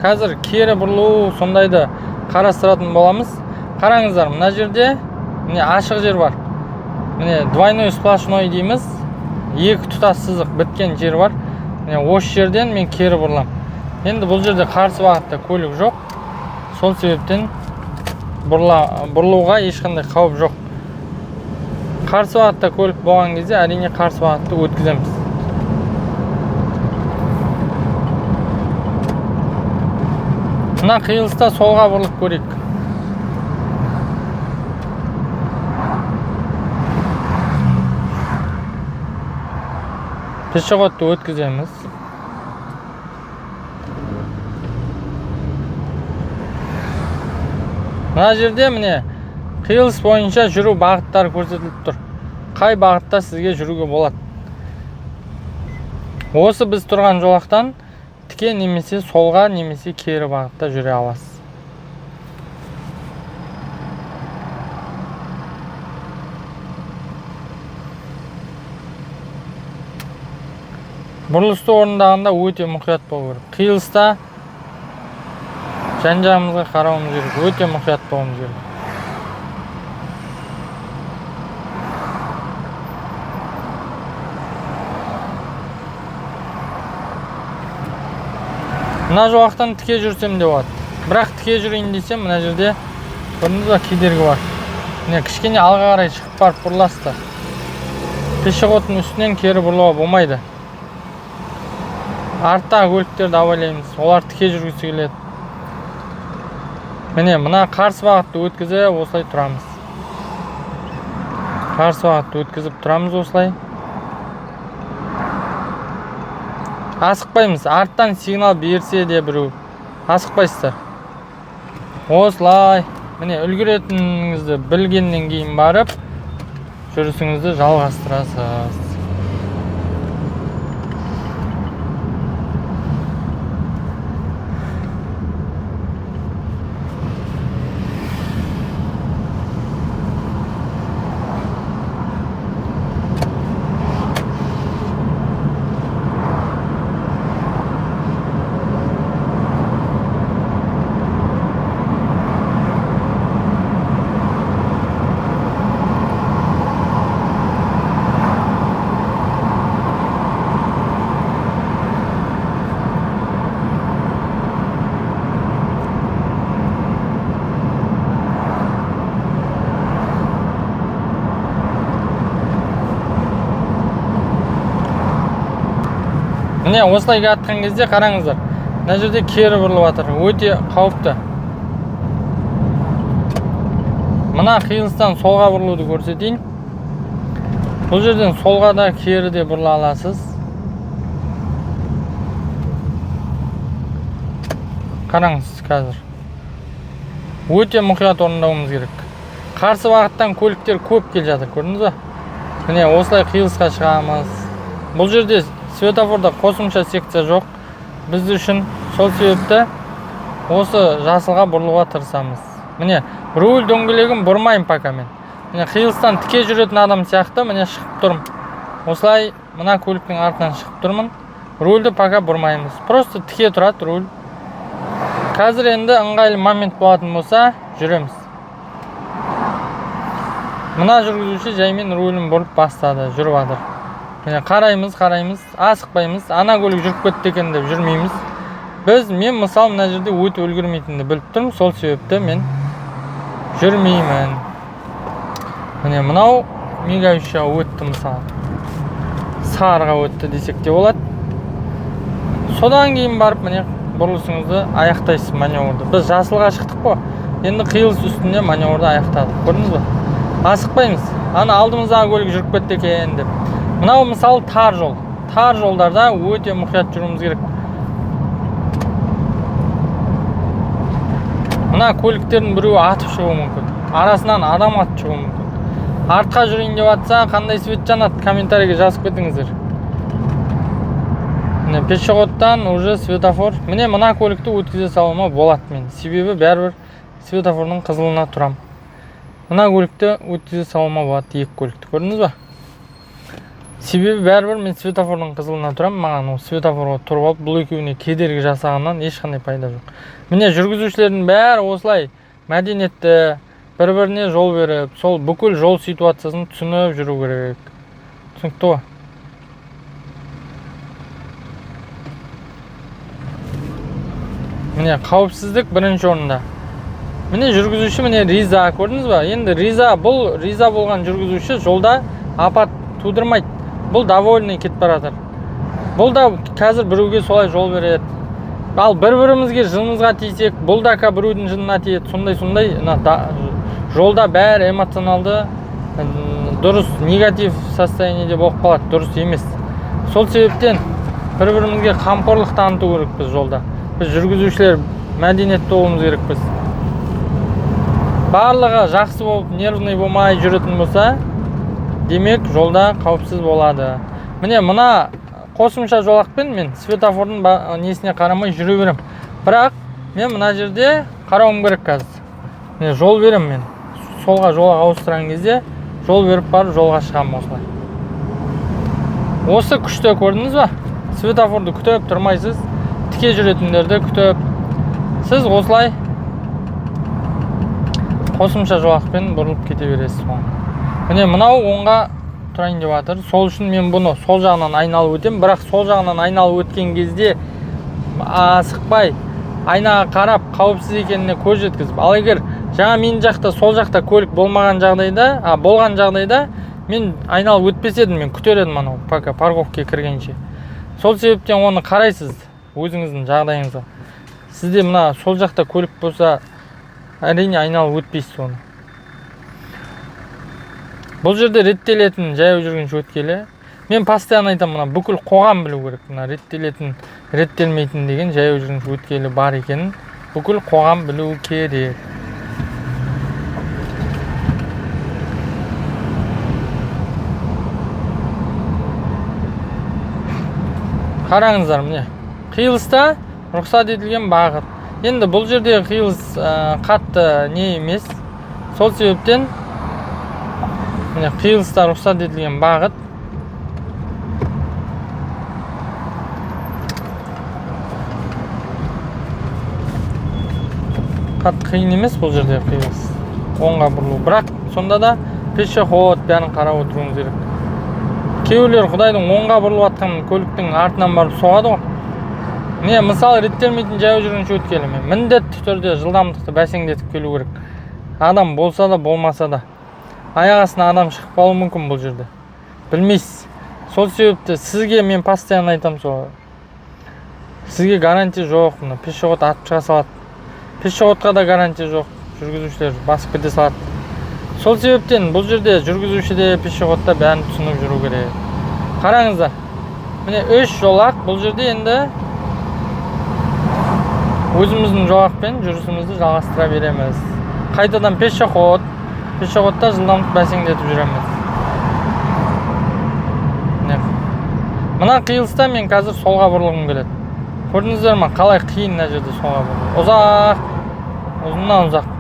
Қазір кері бұрылу сондайды қарастыратын боламыз. Қараңыздар, мына жерде міне ашық жер бар. Міне двойной сплошной дейміз. Екі тұтас сызық біткен жер бар. Міне осы жерден мен кері бұрыламын. Енді бұл жерде қарсы бағытта көлік жоқ. Сол себептен бұрылуға ешқандай қауіп жоқ. Қарсы бағытта көлік болған кезде әрине қарсы бағытты өткіземіз. Мына қиылыста солға бұрылып көрейік. Пешеходты өткіземіз. Мына жерде міне қиылыс бойынша жүру бағыттары көрсетіліп тұр. Қай бағытта сізге жүруге болады. Осы біз тұрған жолақтан тіке немесе солға немесе кері бағытта жүре аласыз. Бұрылысты орындағанда өте мұқият болу керек. Қиылыста жан-жағымызға қарауымыз керек, өте мұқият болуымыз керек. Мына жолақтан тіке жүрсем де болады. Бірақ тіке жүрейін десем, мына жерде көрдіңіз ба, кедергі бар. Міне кішкене алға қарай шығып барып бұрыласыздар. Пешеходтың үстінен кері бұрылуға болмайды. Арттағы көліктерді абайлаймыз, олар тіке жүргісі келеді. Міне мына қарсы бағытты өткізіп осылай тұрамыз. Қарсы бағытты өткізіп тұрамыз осылай. Асықпаймыз, арттан сигнал берсе де біреу, асықпайсыздар. Осылай, міне үлгеретініңізді білгеннен кейін барып жүрісіңізді жалғастырасыз. Міне осылай жатқан кезде қараңыздар, мына жерде кері бұрылып жатыр, өте қауіпті. Мына қиылыстан солға бұрылуды көрсетейін. Бұл жерден солға да кері де бұрыла аласыз. Қараңыз қазір. Өте мұқият орындауымыз керек. Қарсы бағыттан көліктер көп келе жатыр, көрдіңіз ба? Міне осылай қиылысқа шығамыз. Бұл жерде светофорда қосымша секция жоқ біз үшін, сол себепті осы жасылға бұрылуға тырысамыз. Міне руль дөңгелегін бұрмаймын пока мен. Міне қиылыстан тіке жүретін адам сияқты міне шығып тұрмын. Осылай мына көліктің артынан шығып тұрмын. Рульді пока бұрмаймыз. Просто тіке тұрады руль. Қазір енді ыңғайлы момент болатын болса жүреміз. Мына жүргізуші жаймен рулін бұрып бастады, жүріп жатыр. Міне қараймыз, қараймыз, асықпаймыз. Ана көлік жүріп кетті екен деп жүрмейміз. Мен мысалы мына жерде өтіп үлгермейтінімді біліп тұрмын, сол себепті мен жүрмеймін. Міне мынау мигающийға өтті мысалы. Сарыға өтті десек те болады. Содан кейін барып міне бұрылысыңызды аяқтайсыз маневрді. Біз жасылға шықтық қой. Енді қиылыс үстінде маневрді аяқтадық. Көрдіңіз бе? Асықпаймыз. Ана алдымыздағы көлік жүріп кетті екен деп. Мынау мысалы тар жол. Тар жолдарда өте мұқият жүруіміз керек. Мына көліктердің біреуі атып шығуы мүмкін. Арасынан адам атып шығуы мүмкін. Артқа жүрейін деп атса, қандай свет жанады? Комментарийге жазып кетіңіздер. Міне пешеходтан уже светофор. Міне мына көлікті өткізе салуыма болады мен. Себебі бәрібір светофордың қызылына тұрам. Мына көлікті өткізе салуыма болады, екі көлікті. Көрдіңіз ба? Себебі бәрібір мен светофордың қызылына тұрамын, маған ол светофорға тұрып алып бұл екеуіне кедергі жасағаннан ешқандай пайда жоқ. Міне, жүргізушілердің бәрі осылай мәдениетті, бір-біріне жол беріп, сол бүкіл жол ситуациясын түсініп жүру керек. Түсінікті ғой? Міне, қауіпсіздік бірінші орында. Міне, жүргізуші міне риза, көрдіңіз ба? Енді риза, бұл риза болған жүргізуші жолда апат тудырмайды. Бұл довольный кетіп бара жатыр. Бұл да қазір біреуге солай жол береді. Ал бір-бірімізге жынымызға тисек, бұл да біреудің жынына тиеді. Сондай-сондай, мына жолда бәрі эмоционалды, дұрыс негатив состояниеде болып қалады, дұрыс емес. Сол себептен бір-бірімізге қамқорлық таныту керекпіз жолда. Біз жүргізушілер мәдениетті болуымыз керекпіз. Барлығы жақсы болып, нервный болмай жүретін болса, демек жолда қауіпсіз болады. Міне, мына қосымша жолақпен мен светофордың несіне қарамай жүре беремін. Бірақ мен мына жерде қарауым керек қазір. Міне, жол беремін мен. Солға жолақ ауыстырған кезде жол беріп барып жолға шығамын осылай. Осы күшті, көрдіңіз ба? Светофорды күтіп тұрмайсыз, тіке жүретіндерді күтіп. Сіз осылай қосымша жолақпен бұрылып кете бересіз оңға. Міне, мынау оңға тұрайын деп жатыр. Сол үшін мен бұны сол жағынан айналып өтемін. Бірақ сол жағынан айналып өткен кезде асықпай айнаға қарап қауіпсіз екеніне көз жеткізіп, ал егер жаңа мен жақта сол жақта көлік болмаған жағдайда, болған жағдайда мен айналып өтпес едім, мен күтер едім анау пока парковкаға кіргенше. Сол себептен оны қарайсыз өзіңіздің жағдайыңызға. Сізде мына сол жақта көлік болса, әрине айналып өтпейсіз оны. Бұл жерде реттелетін жаяу жүргінші өткелі. Мен постоянно айтамын, мына бүкіл қоғам білу керек, мына реттелетін, реттелмейтін деген жаяу жүргінші өткелі бар екенін бүкіл қоғам білу керек. Қараңыздар, міне қиылыста рұқсат етілген бағыт. Енді бұл жерде қиылыс қатты не емес. Сол себептен міне қиылыста рұқсат етілген бағыт. Қатты қиын емес бұл жерде қиылыс. Оңға бұрылу. Бірақ сонда да пешеход бәрін қарап отыруыңыз керек. Кейбіреулер Құдайдың оңға бұрылып жатқан көліктің артынан барып соғады ғой. Міне, мысалы, реттелмейтін жаяу жүргінші өткелі. Мен міндетті түрде жылдамдықты бәсеңдетіп келу керек. Адам болса да, болмаса да. Аяқ астына адам шығып қалуы мүмкін бұл жерде. Білмейсіз. Сол себепті сізге мен постоянно айтамын сол. Сізге гарантия жоқ, мына пешеход атып шыға салады. Пешеходқа да гарантия жоқ, жүргізушілер басып кете салады. Сол себептен бұл жерде жүргізуші де, пешеход та бәрін түсініп жүру керек. Қараңыздар. Міне үш жолақ, бұл жерде енді өзіміздің жолақпен жүрісімізді жалғастыра береміз. Қайтадан пешеход, пешеходта жылдамдық бәсеңдетіп жүреміз. Міне. Мына қиылыста мен қазір солға бұрылғым келеді. Көрдіңіздер ме, қалай қиын мына жерде солға бұрылу. Ұзақ, ұзыннан ұзақ.